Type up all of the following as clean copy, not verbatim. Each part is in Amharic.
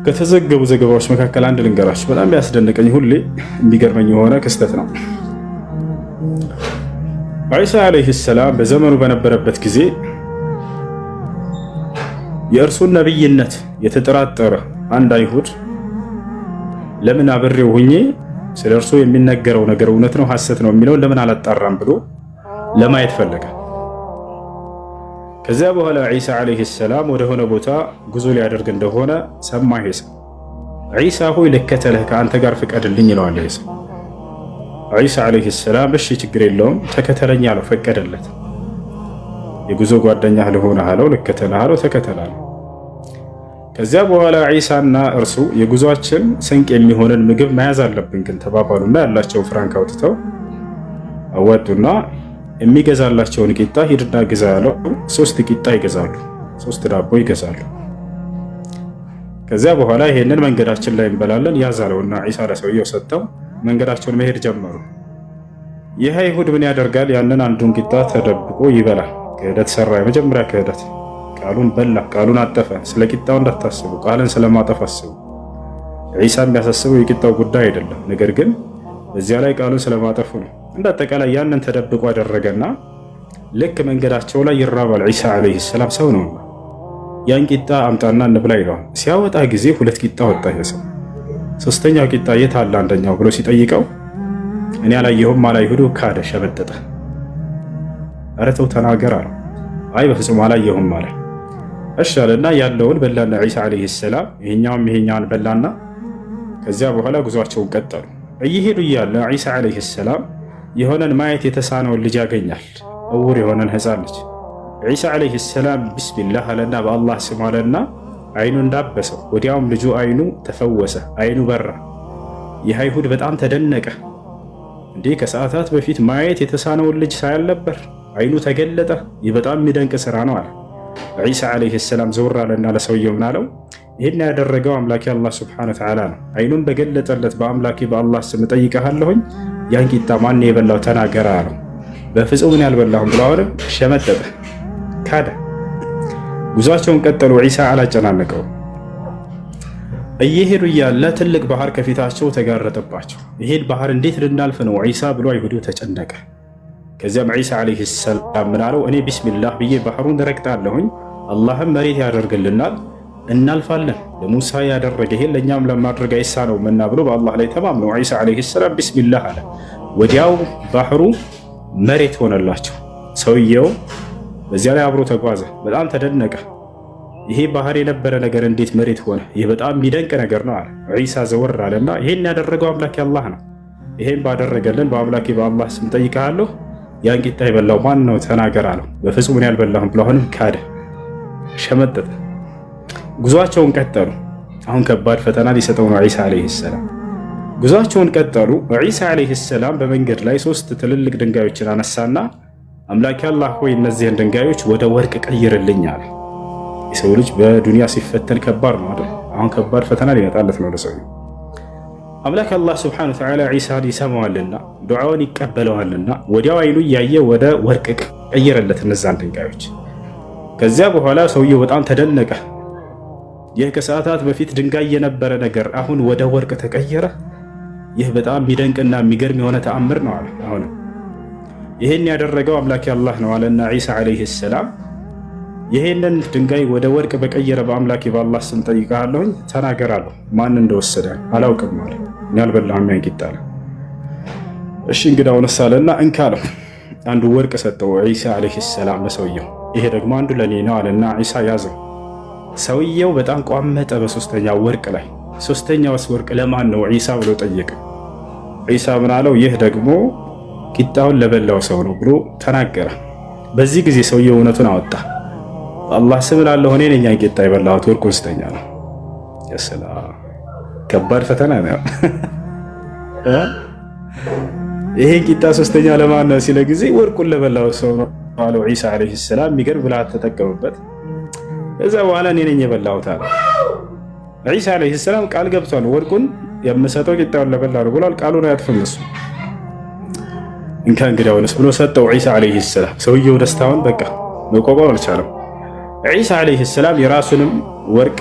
ከተዘገቡ ዘገባዎች መካከል አንድ ልንገራችሁ። በጣም ያስደነቀኝ፣ ሁሌ የሚገርመኝ የሆነ ክስተት ነው። ዒሳ ዓለይሂ ሰላም በዘመኑ በነበረበት ጊዜ የእርሱን ነቢይነት የተጠራጠረ አንድ አይሁድ ለምን አብሬው ሁኜ ስለ እርሱ የሚነገረው ነገር እውነት ነው ሐሰት ነው የሚለውን ለምን አላጣራም ብሎ ለማየት ፈለገ። ከዚያ በኋላ ዒሳ ዓለይሂ ሰላም ወደሆነ ቦታ ጉዞ ሊያደርግ እንደሆነ ሰማ። ዒሳ፣ ዒሳ ሆይ፣ ልከተልህ፣ ከአንተ ጋር ፍቀድልኝ ይለዋል። ዒሳ። ዒሳ ዓለይሂ ሰላም እሺ ችግር የለውም ተከተለኝ አለው፣ ፈቀደለት። የጉዞ ጓደኛህ ልሆንህ አለው፣ ልከተልህ አለው፣ ተከተል አለው። ከዚያ በኋላ ዒሳና እርሱ የጉዟችን ስንቅ የሚሆንን ምግብ መያዝ አለብን ግን ተባባሉና ያላቸውን ፍራንክ አውጥተው አወጡና የሚገዛላቸውን ቂጣ ሂድና ግዛ ያለው፣ ሶስት ቂጣ ይገዛሉ፣ ሶስት ዳቦ ይገዛሉ። ከዚያ በኋላ ይሄንን መንገዳችን ላይ እንበላለን ያዝ አለውና ዒሳ ለሰውየው ሰጠው። መንገዳቸውን መሄድ ጀመሩ። ይህ አይሁድ ምን ያደርጋል? ያንን አንዱን ቂጣ ተደብቆ ይበላል። ክህደት ሰራ። የመጀመሪያ ክህደት፣ ቃሉን በላ፣ ቃሉን አጠፈ። ስለ ቂጣው እንዳታስቡ፣ ቃልን ስለማጠፍ አስቡ። ዒሳ የሚያሳስበው የቂጣው ጉዳይ አይደለም፣ ነገር ግን በዚያ ላይ ቃሉን ስለማጠፉ ነው። እንደ አጠቃላይ ያንን ተደብቆ አደረገና ልክ መንገዳቸው ላይ ይራባል። ዒሳ ዓለይሂ ሰላም ሰው ነውና ያን ቂጣ አምጣና እንብላ ይለዋል። ሲያወጣ ጊዜ ሁለት ቂጣ ወጣ። ይሄ ሰው ሶስተኛው ቂጣ የት አለ አንደኛው ብሎ ሲጠይቀው እኔ አላየሁም አለ። አይሁዱ ካደ፣ ሸመጠጠ። ኧረ ተው ተናገር አለው። አይ በፍጹም አላየሁም አለ። እሺ አለና ያለውን በላና ዒሳ ዓለይሂ ሰላም ይሄኛውም ይሄኛውን በላና ከዚያ በኋላ ጉዟቸውን ቀጠሉ። እየሄዱ እያለ ዒሳ ዓለይሂ ሰላም የሆነን ማየት የተሳነውን ልጅ ያገኛል። እውር የሆነን ህፃን ልጅ። ዒሳ ዓለይሂ ሰላም ቢስሚላህ አለና በአላህ ስም አለና አይኑ እንዳበሰው ወዲያውም ልጁ አይኑ ተፈወሰ፣ አይኑ በራ። ይህ አይሁድ በጣም ተደነቀ። እንዲህ ከሰዓታት በፊት ማየት የተሳነውን ልጅ ሳያል ነበር፣ አይኑ ተገለጠ። ይህ በጣም የሚደንቅ ስራ ነው አለ። ዒሳ ዓለይሂ ሰላም ዘወር አለና ለሰውየው ምን አለው? ይህን ያደረገው አምላኬ አላህ ሱብሓነሁ ወተዓላ ነው። አይኑን በገለጠለት በአምላኬ በአላህ ስም እጠይቅሃለሁኝ፣ ያን ቂጣ ማን የበላው ተናገረ አለው። በፍጹም እኔ አልበላሁም ብሎ አሁንም ሸመጠጠ፣ ካደ። ጉዟቸውን ቀጠሉ። ዒሳ አላጨናነቀው። እየሄዱ እያለ ትልቅ ባህር ከፊታቸው ተጋረጠባቸው። ይሄን ባህር እንዴት ልናልፍ ነው ዒሳ ብሎ አይሁዲው ተጨነቀ። ከዚያም ዒሳ ዓለይሂ ሰላም ምን አለው? እኔ ቢስሚላህ ብዬ ባህሩን ረግጣለሁኝ፣ አላህም መሬት ያደርግልናል፣ እናልፋለን። ለሙሳ ያደረገ ይሄን ለእኛም ለማድረግ አይሳነውምና ብሎ በአላህ ላይ ተማምነው ዒሳ ዓለይሂ ሰላም ቢስሚላህ አለ። ወዲያው ባህሩ መሬት ሆነላቸው። ሰውየው በዚያ ላይ አብሮ ተጓዘ። በጣም ተደነቀ። ይሄ ባህር የነበረ ነገር እንዴት መሬት ሆነ? ይህ በጣም የሚደንቅ ነገር ነው አለ። ዒሳ ዘወር አለና ይሄን ያደረገው አምላኬ አላህ ነው። ይሄን ባደረገልን በአምላኬ በአላህ ስም ጠይቀሃለሁ፣ ያን ቂጣ የበላው ማን ነው ተናገር አለው። በፍጹም እኔ አልበላሁም ብሎ አሁንም ካደ፣ ሸመጠጠ። ጉዟቸውን ቀጠሉ። አሁን ከባድ ፈተና ሊሰጠው ነው ዒሳ ዓለይሂ ሰላም። ጉዟቸውን ቀጠሉ። ዒሳ ዓለይሂ ሰላም በመንገድ ላይ ሶስት ትልልቅ ድንጋዮችን አነሳና አምላኬ አላህ ሆይ፣ እነዚህን ድንጋዮች ወደ ወርቅ ቀይርልኝ አለ። የሰው ልጅ በዱንያ ሲፈተን ከባድ ነው አይደል? አሁን ከባድ ፈተና ሊመጣለት ነው ለሰው። አምላክ አላህ ስብሐነሁ ወተዓላ ዒሳን ይሰማዋልና ዱዓውን ይቀበለዋልና ወዲያው አይኑ እያየ ወደ ወርቅ ቀየረለት እነዛን ድንጋዮች። ከዚያ በኋላ ሰውየው በጣም ተደነቀ። ይህ ከሰዓታት በፊት ድንጋይ የነበረ ነገር አሁን ወደ ወርቅ ተቀየረ። ይህ በጣም የሚደንቅና የሚገርም የሆነ ተአምር ነው አለ። አሁንም ይህን ያደረገው አምላኬ አላህ ነው አለና ዒሳ ዓለይሂ ሰላም ይሄንን ድንጋይ ወደ ወርቅ በቀየረ በአምላኬ በአላህ ስም ጠይቀሃለሁኝ ተናገራለሁ። ማን እንደወሰደ አላውቅም አለ። እኔ አልበላሁም ያን ቂጣ አለ። እሺ እንግዳው አለና እንካ አለው። አንዱ ወርቅ ሰጠው ዒሳ ዓለይሂ ሰላም ለሰውየው። ይሄ ደግሞ አንዱ ለእኔ ነው አለና ዒሳ ያዘው። ሰውየው በጣም ቋመጠ በሶስተኛው ወርቅ ላይ። ሶስተኛውስ ወርቅ ለማን ነው ዒሳ ብሎ ጠየቀ። ዒሳ ምን አለው? ይህ ደግሞ ቂጣውን ለበላው ሰው ነው ብሎ ተናገረ። በዚህ ጊዜ ሰውየው እውነቱን አወጣ። አላህ ስም እላለሁ እኔ ነኝ ያን ቂጣ የበላሁት፣ ወርቁን ስጠኝ አለው። የሰላም ከባድ ፈተና ነው። ይሄን ቂጣ ሶስተኛ ለማን ነው ሲለ ጊዜ ወርቁን ለበላው ሰው ነው አለው ዒሳ ዓለይሂ ሰላም። የሚገርም ብልሃት ተጠቀሙበት። ከዛ በኋላ እኔ ነኝ የበላሁት አለ። ዒሳ ዓለይሂ ሰላም ቃል ገብቷል። ወርቁን የምሰጠው ቂጣውን ለበላ ነው ብሏል። ቃሉን አያጥፍም እሱ። እንካ እንግዲያውንስ ብሎ ሰጠው ዒሳ ዓለይሂ ሰላም። ሰውየው ደስታውን በቃ መቋቋም አልቻለም። ዒሳ ዓለይሂ ሰላም የራሱንም ወርቅ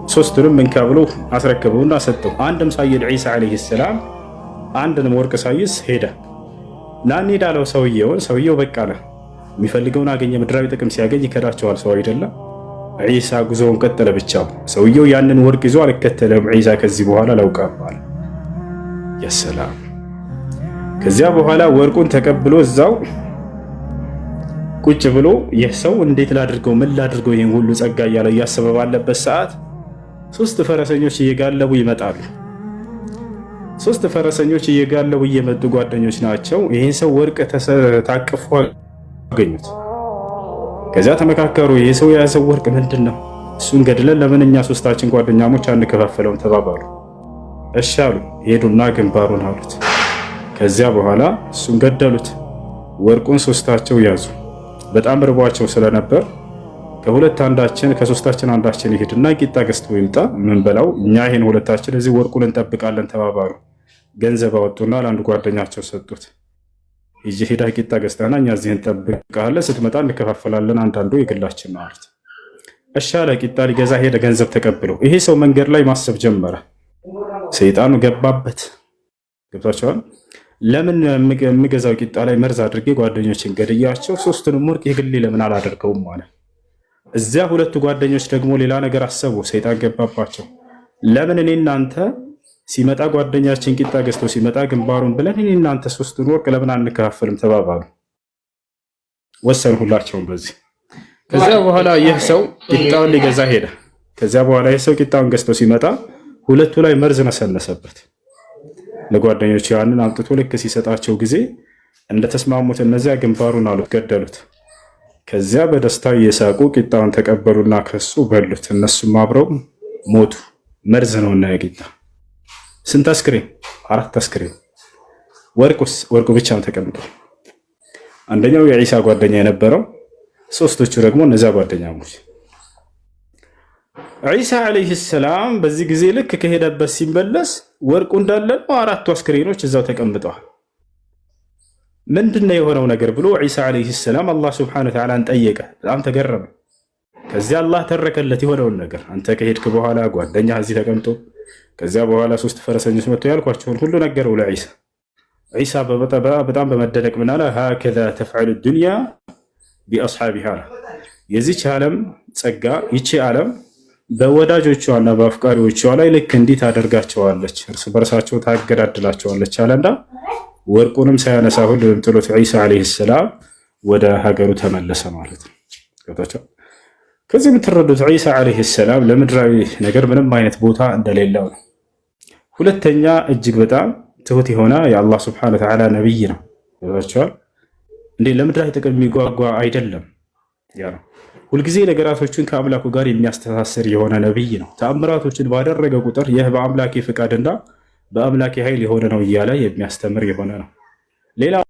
ሶስቱንም እንካ ብሎ አስረክበውና ሰጠው። አንድም ሳይል ዒሳ ዓለይሂ ሰላም አንድንም ወርቅ ሳይዝ ሄደ። ና እንሂድ አለው ሰውየውን። ሰውየው በቃ አለ። የሚፈልገውን አገኘ። ምድራዊ ጥቅም ሲያገኝ ይከዳቸዋል። ሰው አይደለም። ዒሳ ጉዞውን ቀጠለ ብቻው። ሰውየው ያንን ወርቅ ይዞ አልከተለም። ዒሳ ከዚህ በኋላ አላውቅም አለ። የሰላም ከዚያ በኋላ ወርቁን ተቀብሎ እዛው ቁጭ ብሎ ይህ ሰው እንዴት ላድርገው፣ ምን ላድርገው ይህን ሁሉ ጸጋ እያለ እያሰበ ባለበት ሰዓት ሶስት ፈረሰኞች እየጋለቡ ይመጣሉ። ሶስት ፈረሰኞች እየጋለቡ እየመጡ ጓደኞች ናቸው። ይህን ሰው ወርቅ ታቅፎ አገኙት። ከዚያ ተመካከሩ። ይህ ሰው የያዘው ወርቅ ምንድን ነው? እሱን ገድለን ለምን እኛ ሶስታችን ጓደኛሞች አንከፋፈለውም? ተባባሉ። እሺ አሉ። ሄዱና ግንባሩን አሉት። ከዚያ በኋላ እሱን ገደሉት። ወርቁን ሶስታቸው ያዙ። በጣም ርቧቸው ስለነበር ከሁለት አንዳችን ከሶስታችን አንዳችን ይሄድና ቂጣ ገዝቶ ይምጣ ምንበላው፣ እኛ ይሄን ሁለታችን እዚህ ወርቁን እንጠብቃለን ተባባሉ። ገንዘብ አወጡና ለአንድ ጓደኛቸው ሰጡት። ይዤ ሄዳ ቂጣ ገዝተህና እኛ እዚህ እንጠብቃለን፣ ስትመጣ እንከፋፈላለን፣ አንዳንዱ የግላችን ነው አሉት። እሺ አለ። ቂጣ ሊገዛ ሄደ፣ ገንዘብ ተቀብሎ። ይሄ ሰው መንገድ ላይ ማሰብ ጀመረ። ሰይጣኑ ገባበት። ገብቷቸዋል። ለምን የምገዛው ቂጣ ላይ መርዝ አድርጌ ጓደኞችን ገድያቸው ሶስቱንም ወርቅ የግሌ ለምን አላደርገውም አለ። እዚያ ሁለቱ ጓደኞች ደግሞ ሌላ ነገር አሰቡ። ሰይጣን ገባባቸው። ለምን እኔ እናንተ ሲመጣ ጓደኛችን ቂጣ ገዝቶ ሲመጣ ግንባሩን ብለን እኔ እናንተ ሶስቱን ወርቅ ለምን አንከፋፈልም ተባባሉ። ወሰኑ ሁላቸውም በዚህ። ከዚያ በኋላ ይህ ሰው ቂጣውን ሊገዛ ሄደ። ከዚያ በኋላ ይህ ሰው ቂጣውን ገዝቶ ሲመጣ ሁለቱ ላይ መርዝ ነሰነሰበት። ለጓደኞቹ ያንን አምጥቶ ልክ ሲሰጣቸው ጊዜ እንደተስማሙት እነዚያ ግንባሩን አሉት፣ ገደሉት። ከዚያ በደስታ እየሳቁ ቂጣውን ተቀበሉና ከሱ በሉት። እነሱም አብረው ሞቱ። መርዝ ነውና የቂጣ ስንት አስክሬን? አራት አስክሬን። ወርቁስ? ወርቁ ብቻውን ተቀምጧል። አንደኛው የዒሳ ጓደኛ የነበረው፣ ሶስቶቹ ደግሞ እነዚያ ጓደኛሞች። ዒሳ ዓለይሂ ሰላም በዚህ ጊዜ ልክ ከሄደበት ሲመለስ ወርቁ እንዳለ ነው። አራቱ አስክሬኖች እዛው ተቀምጠዋል። ምንድነው የሆነው ነገር ብሎ ዒሳ ዓለይሂ ሰላም አላህ ስብሐነሁ ወተዓላን ጠየቀ። በጣም ተገረመ። ከዚያ አላህ ተረከለት የሆነውን ነገር። አንተ ከሄድክ በኋላ ጓደኛ እዚህ ተቀምጦ ከዚያ በኋላ ሶስት ፈረሰኞች መጥቶ ያልኳቸውን ሁሉ ነገረው ለዒሳ። ዒሳ በጣም በመደነቅ ምን አለ? هكذا تفعل الدنيا بأصحابها አለ። የዚች ዓለም ጸጋ ይቺ ዓለም በወዳጆቿና በአፍቃሪዎቿ ላይ ልክ እንዲህ ታደርጋቸዋለች፣ እርስ በርሳቸው ታገዳድላቸዋለች አለና ወርቁንም ሳያነሳ ሁሉንም ጥሎት ዒሳ ዓለይሂ ሰላም ወደ ሀገሩ ተመለሰ ማለት ነው። ገብቷቸዋል። ከዚህ የምትረዱት ዒሳ ዓለይሂ ሰላም ለምድራዊ ነገር ምንም አይነት ቦታ እንደሌለው ነው። ሁለተኛ እጅግ በጣም ትሁት የሆነ የአላህ ስብሐነ ወተዓላ ነቢይ ነው። ገብቷቸዋል። እንዴ ለምድራዊ ጥቅም የሚጓጓ አይደለም። ያ ነው ሁልጊዜ ነገራቶችን ከአምላኩ ጋር የሚያስተሳስር የሆነ ነቢይ ነው። ተአምራቶችን ባደረገ ቁጥር ይህ በአምላኬ ፍቃድና በአምላኬ ኃይል የሆነ ነው እያለ የሚያስተምር የሆነ ነው። ሌላ